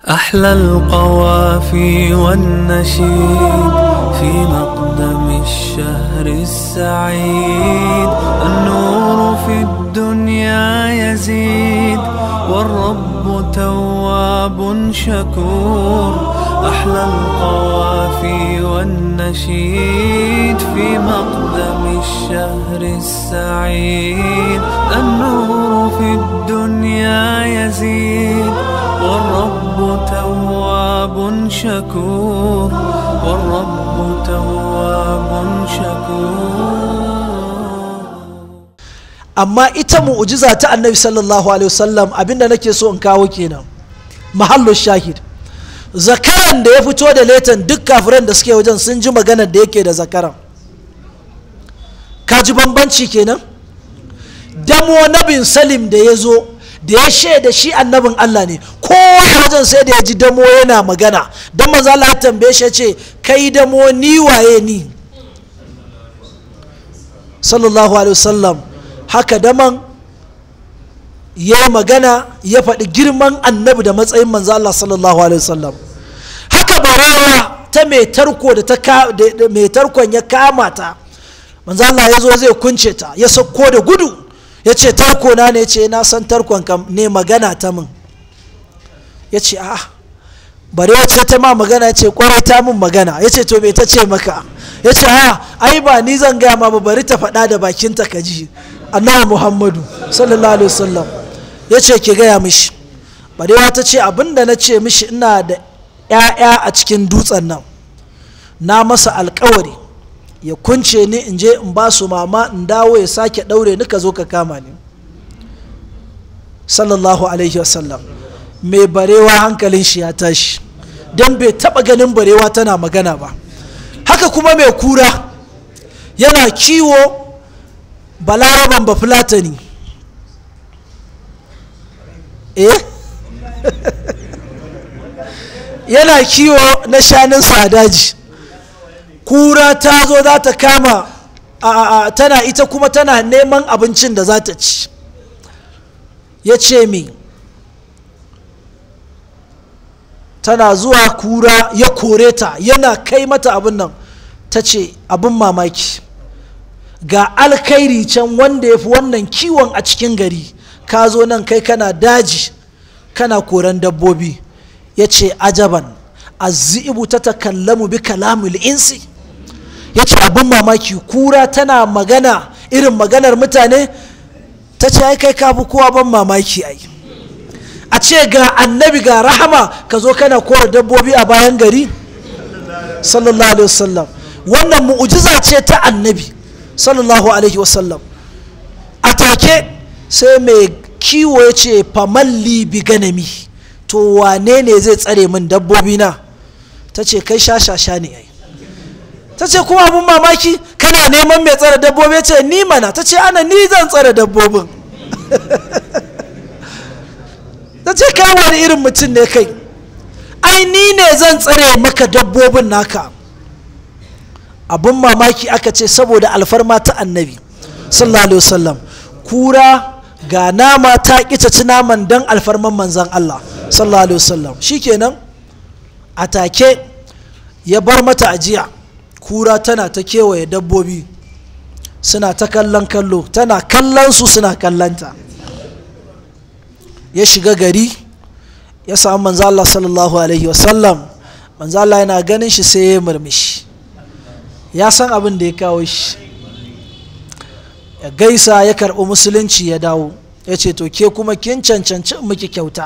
أحلى القوافي والنشيد في مقدم الشهر السعيد، النور في الدنيا يزيد والرب تواب شكور. أحلى القوافي والنشيد في مقدم الشهر السعيد، النور في الدنيا يزيد والرب تواب شكور، والرب تواب شكور. Amma ita mu'ujiza ta Annabi sallallahu alaihi wasallam, abinda nake so in kawo kenan, mahallu shahid, zakaran da ya fito da letan, duk kafiran da suke wajen sun ji maganar da yake da zakaran. Ka ji bambanci kenan. Damo nabin Salim da ya zo da ya shaida shi annabin Allah ne, kowa wajen sai da ya ji damo yana magana. Don manzo Allah ya tambaye shi ya ce, kai damo, ni waye ni? Sallallahu alaihi wasallam. Haka daman ya magana, ya faɗi girman annabi da matsayin manzo Allah sallallahu alaihi wasallam. Haka barewa ta mai tarko da ta mai tarkon ya kama ta, manzo Allah ya zo zai kunce ta, ya sauko da gudu, ya ce tarko na ne, ya ce na san tarkon kam ne, magana ta min. Ya ce a'a, barewa ce ta ma magana? Ya ce kwarai ta min magana. Ya ce to me ta ce maka? Ya ce a ai ba ni zan gaya ma ba, bari ta faɗa da bakinta ka ji. Annabi Muhammadu sallallahu alaihi wasallam ya ce ki gaya mishi. Barewa ta ce abinda na ce mishi, ina da 'ya'ya a cikin dutsen nan, na masa alkawari ya kunce ni in je in ba su mama in dawo, ya sake ɗaure ni ka zo ka kama ni. Sallallahu alaihi wasallam. Mai barewa hankalin shi ya tashi, don bai taɓa ganin barewa tana magana ba. Haka kuma mai kura yana kiwo, balaraban ba fulatani, eh, yana kiwo na shanunsa a daji. Kura ta zo za ta kama tana, ita kuma tana neman abincin da za ta ci. Ya ce mi tana zuwa, kura ya kore ta, yana kai mata abin nan. Ta ce abin mamaki, ga alkhairi can wanda ya fi wannan kiwon a cikin gari, ka zo nan kai kana daji kana koran dabbobi. Ya ce ajaban azzi'ibu ta takallamu bi kalamul insi. Ya ce abin mamaki, kura tana magana irin maganar mutane. Ta ce ai kai ka fi kowa ban mamaki, ai a ce ga annabi ga rahama, ka zo kana kora dabbobi a bayan gari. Sallallahu alaihi wasallam. Wannan mu'ujiza ce ta annabi sallallahu alaihi wasallam. A take sai mai kiwo ya ce famalli bi ganami, to wane ne zai tsare min dabbobi na? Ta ce kai shashasha ne ai. Ta ce kuma abin mamaki, kana neman mai tsare dabbobi? Ce ni mana. Ta ce ana ni zan tsare dabbobin. Ta ce kai wani irin mutum ne kai, ai ni ne zan tsare maka dabbobin naka. Abin mamaki, aka ce saboda alfarma ta annabi sallallahu alaihi wasallam, kura ga nama ta ƙi ta ci naman don alfarman manzan Allah sallallahu alaihi wasallam. Shikenan a take ya bar mata ajiya. Kura tana ta kewaye dabbobi, suna ta kallon kallo, tana kallon su suna kallonta. Ya shiga gari ya samu manzan Allah sallallahu alaihi wasallam. Manzan Allah yana ganin shi sai ya murmushi, ya san abin da ya kawo shi. Ya gaisa, ya karɓi musulunci, ya dawo. Ya ce to ke kuma kin cancanci miki kyauta.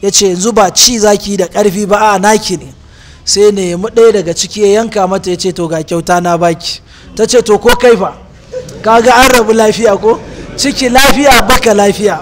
Ya ce yanzu ba ci zaki da ƙarfi ba, a naki ne. Sai nemi ɗaya daga ciki ya yanka mata, ya ce to ga kyauta na baki. Ta ce to ko kaifa kaga an rabu lafiya, ko ciki lafiya baka lafiya.